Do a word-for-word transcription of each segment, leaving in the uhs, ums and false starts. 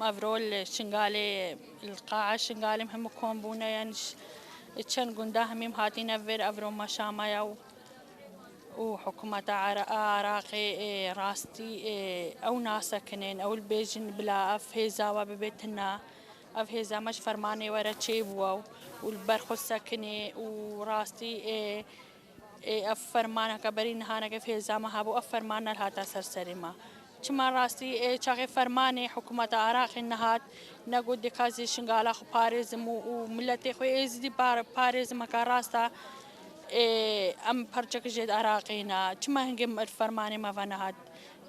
Evro li Şingalê, li qa'a Şingalê em hemû kom bûne, yani ş-, çend gunda hemî em hatîne vir, evro meşa me ya û, û hikûmeta Ara-, Iraqê, ê, rastî, ê, ew nasekinên, ew li bêjin bila ev hêza we bibe tina, ev hêza me ji fermanê we re çêbûwe û, û li ber xwe sekinê û rastî, ê, Ê, ev fermaneke berî nihaneke hêza me hebû, ev ferman nelhata ser serê me. Çima rastî, ê, çaxê fermanê hikûmeta Iraqê nehat, negot dê ka ez ê Şingala xwe parêzim û, û miletê xwe êzidî par-, parêzim, heka rasta, ê, em parçeke jê de Iraqê ne. Çima hingê em fermanê me ve nehat?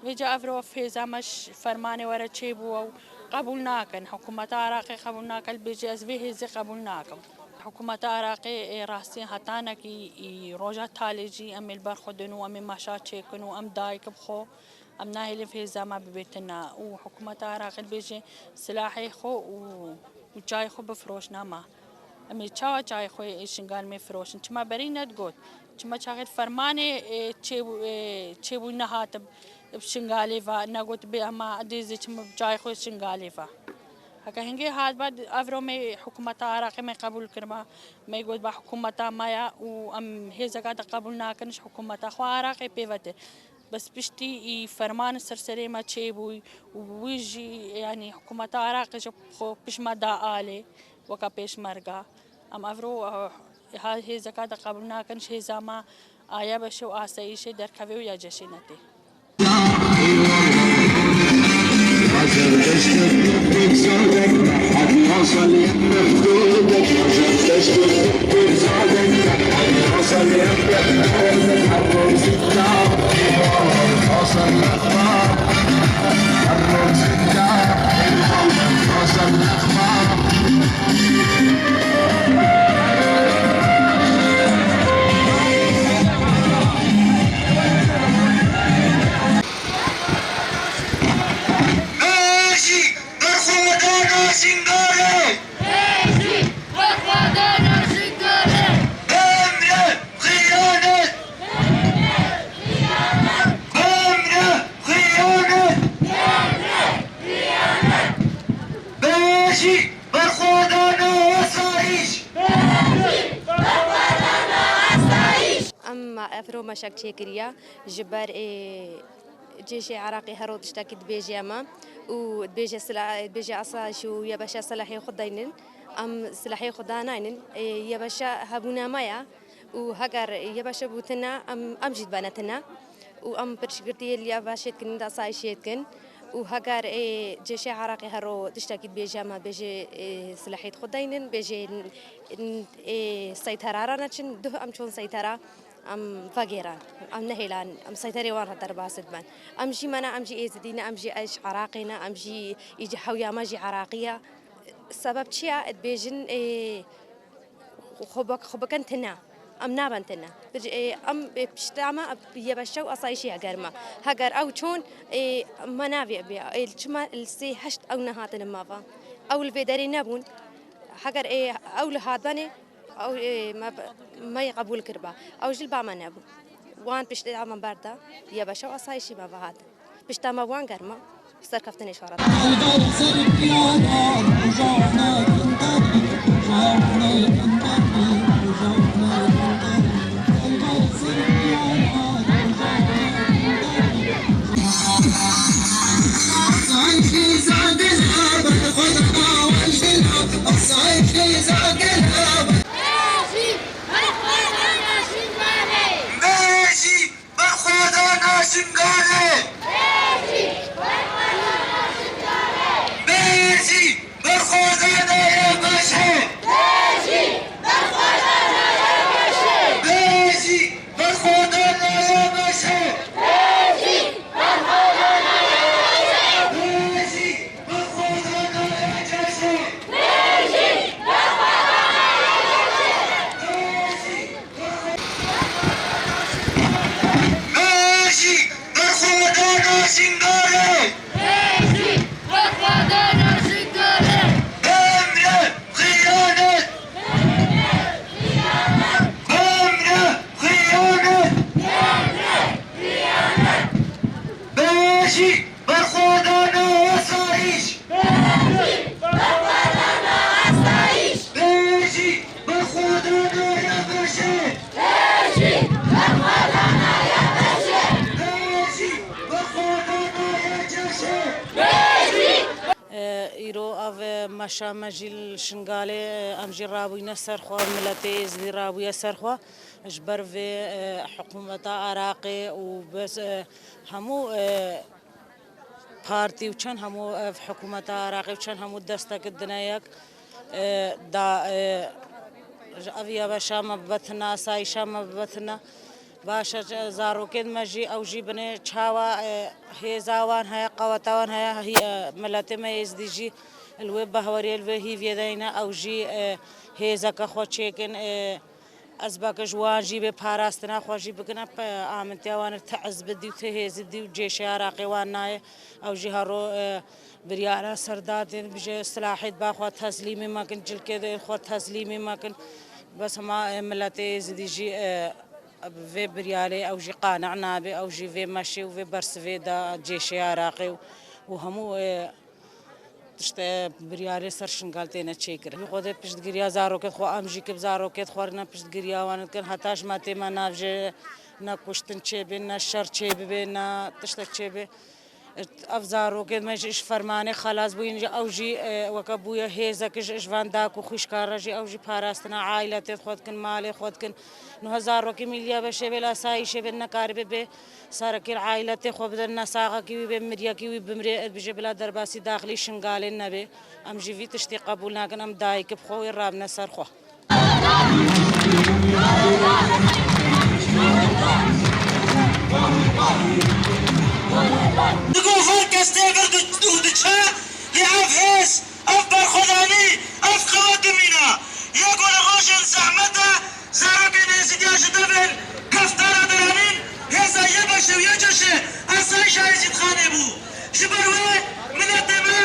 Vêca evro hêza me ji fermanê we re çêbû ew qebûl nakin. Hikûmeta Iraqê qebûl nake, li bêjê ez vê hêzê qebûl nakim. Hikûmeta Iraqê ê rastî hetanekî î roja talê jî em ê li ber xwe din û em ê meşa çêkin û em dayik bi xwe, em nahêlin hêza me bibêtina û hikûmeta Iraqê li bêjê silahê xwe û û çayê xwe bifiroşin, ama em ê çawa çayê xwe ê Şingal me firoşin? Çima berî nedigot? Çima çaxê fermanê, ê, çêbû-, ê, çêbû nehat bi Şingalê ve, negot bê ema dêzê çima çayê xwe Şingalê ve? Heke hingê hat be, evro me hikûmeta Iraqê me qebûl kirma, me got be hikûmeta me ya û em hêzeka te qebûl nakin ji hikûmeta xwe Iraqê pê ve tê. Bes piştî î ferman ser serê me çêbûy û wî jî, yanî hikûmeta Iraqê ji xwe pişt me da alê weke pêşmerga. Em evro, eh, ha hêzeka de qebûl nakin, ji hêza me a YBŞ û asayîşê derkevê û ya ceşê netê. Berxwedana Şingalê! Berxwedana Şingalê! Bimre xiyanet! Bimre xiyanet! Berxwedana asayîş! Em evro meşek çêkiriye ji ber, ê, cêşê Iraqê her roj tiştekî dibêje me û dibêje sila-, dibêje asayîş û YBŞ silahê xwe daynin. Em silahê xwe danaynin. Ê, YBŞ hebûna me ya û heger YBŞ bû tune, em, em jî dibene tune. Û em piştgirtiyê li YBŞê dikin, li asayîşê dikin. Û heger, ê, cêşê Iraqê her roj tiştekî dibêje me, bêje, ê, silahê xwe daynin, bêje, n-, n-, ê, seytera re neçin, duh em çûn seytera, em vegêran, em nehêlan, em seyterê wan re derbas dibin. Em jî me ne, em jî êzidî ne, em jî, ê, ji Iraqê ne, em jî î hewiya me jî Iraqî ye. Sebeb çi ye? Dibêjin, ê, xwe bik-, xwe bikin tune. Em nabin tune. Bi-, ê, em, ê, pişta me, ê, YBŞ û asayîşê heger me. Heger ew çûn, ê, me navê bê. Ê, çima li sê heşt ew nehatine me ve? Ew li vê derê nebûn. Heger, ê, ew li hatbenê, ew, ê, me, me yê qebûl kiriba. Ew jî li ba me nebû. Wan piştê evan berda, YBŞ û asayîşê me ve hatin. Pişta me wan germa, serkeftinê şara. Berxwedana Şingalê! Berxwedana Şingalê! Berxwedana Şingalê! Berxwedana Şingalê! Berxwedana YBŞê! Berxwedana YBŞê! Berxwedana YBŞê! Berxwedana YBŞê! Berxwedana YBŞê! Ev, e, meşa me jî li Şingalê, e, em jî rabûyne ser xwe, miletê Êzidî rabûye ser xwe. Ji ber vê, e, hikûmeta Iraqê û bes, e, hemû, e, partî û çend hemû ev hikûmeta Iraqê û çend hemû destek dine yek, e, da, e, ji ev ya beşa me bibe tune, asayîşa me bibe tune. Baş e, zarokên me jî, ew jî binê çawa, e, hêza wan heye, qeweta wan heye, hî, e, miletê me Êzidî jî li wê behweriyê, li wê hîviyê de yîne, ew jî, e, hêzeke xwe çêkin, e, ezbeke ji wan jî bê, parastina xwe jî bikin, e, amintiya wan ir ti ezbi dî û ti hêzi dî û cêşeya Iraqê wan nayê. Ew jî hero, e, biryara ser da tên, bije silahê ba xwe teslîmê me kin, cilkê de xwe teslîmê me kin. Bes hema, e, miletê Êzidî jî, e, bi vê biryarê ew jî qane nabe, ew jî vê meşê û vê bersivê da cêşeya Iraqê û, û hemû, e, tiştê biryarê ser Şingal têne çêkirin. Xwedê piştgiriya zarokêt xwe, em jî ki bi zarokêt xwe re ne piştgiriya wan dikin, heta ji me tê me navjê ne kuştin çêbê, ne şer çêbibe, ne tiştek çêbê. Ev zarokên me jî ji fermanê xelas bûyîn, jî ew jî, e, weke bûye hêzek ji, ji van dak û xwişkan re jî, ew jî parastina ailetê xwe dikin, malê xwe dikin. Niha zarokê mîliya beşê bê, li asayîşê bê, nekaribe bê serekê ailetê xwe bide, ne saxekî wî bê, miryekî wî bimrê, bije bila derbasî daxilî Şingalê nebe. Em jî vî tiştî qebûl nakin, em dayik bi xwe wê rabine ser xwe. Digo her kes tê vir di-, û diçe, lê ev hêz, ev berxwedanî, ev qewet dimîne. Yê ku li rojên zehmet de zarokên Êzidiya ji devên keftara diranîn, hêza YBŞ û YCŞ asayîşa Êzîdxanê bû. Ji ber wê miletê me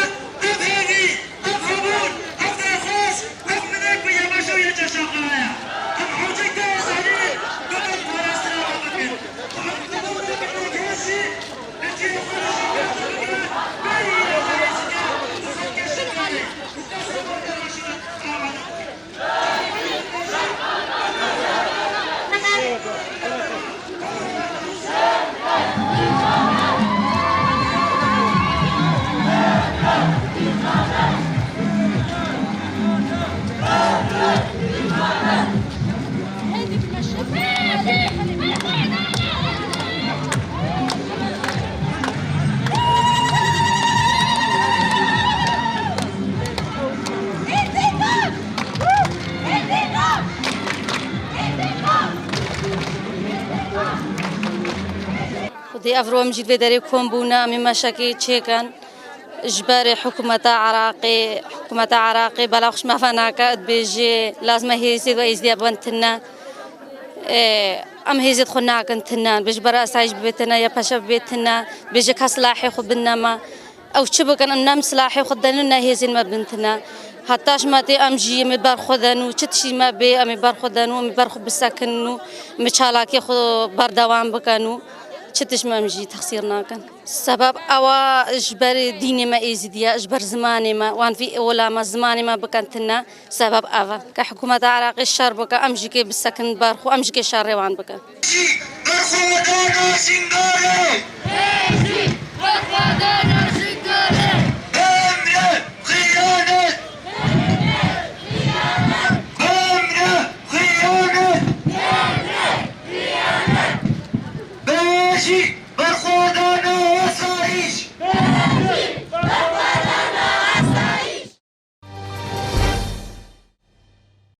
ev hêvî, ev hebûn, ev derxwaz, ev minek bi YBŞ û YCŞ re ye. Em hewce ke zanîn ku em parastina xwe bikin. Em qebûl nakin wek hêzî, li cihê xwe de jî kar dibike, berî îro xwe Êzîdiya û xelkê Şingalê û kesê xwe bi rojhilat amade bikin. Xwedê evro em jî vê derê kom bûne, em ê meşekê çêkin. Ji ber hikûmeta Iraqê, hikûmeta Iraqê bela xwe ji me ve nake, dibêje lazim e hêzê we Êzdiya bin tine. Ê, em hêzê xwe nakin tine, bê ji ber asayîş bibê tine, ya peşe bibê tine, bêje ka silahê xwe bin me. Ew çi bikin, em ne em silahê xwe denin, ne hêzên me bin tine. Heta ji me tê em jî em ê berxwedin û çi tiştî me bê, em ê berxwedin û em ê berxwe bisekinin û em ê çalakiyê xwe berdewam bikin û çi tişt me em jî texsîr nakin. Sebeb ewa ji ber dînê me Êzîdiye, ji ber zimanê me, wan vî ola me, zimanê me bikin tine. Sebeb ev e. Ke hikûmeta Iraqê şer bike, em jî kê bisekin ber xwe, em jî kê şerê wan bikin. Berxwedana Şingalê! Berxwedana Şingalê! Bemre xiyanet! Bemre xiyanet! Beşî!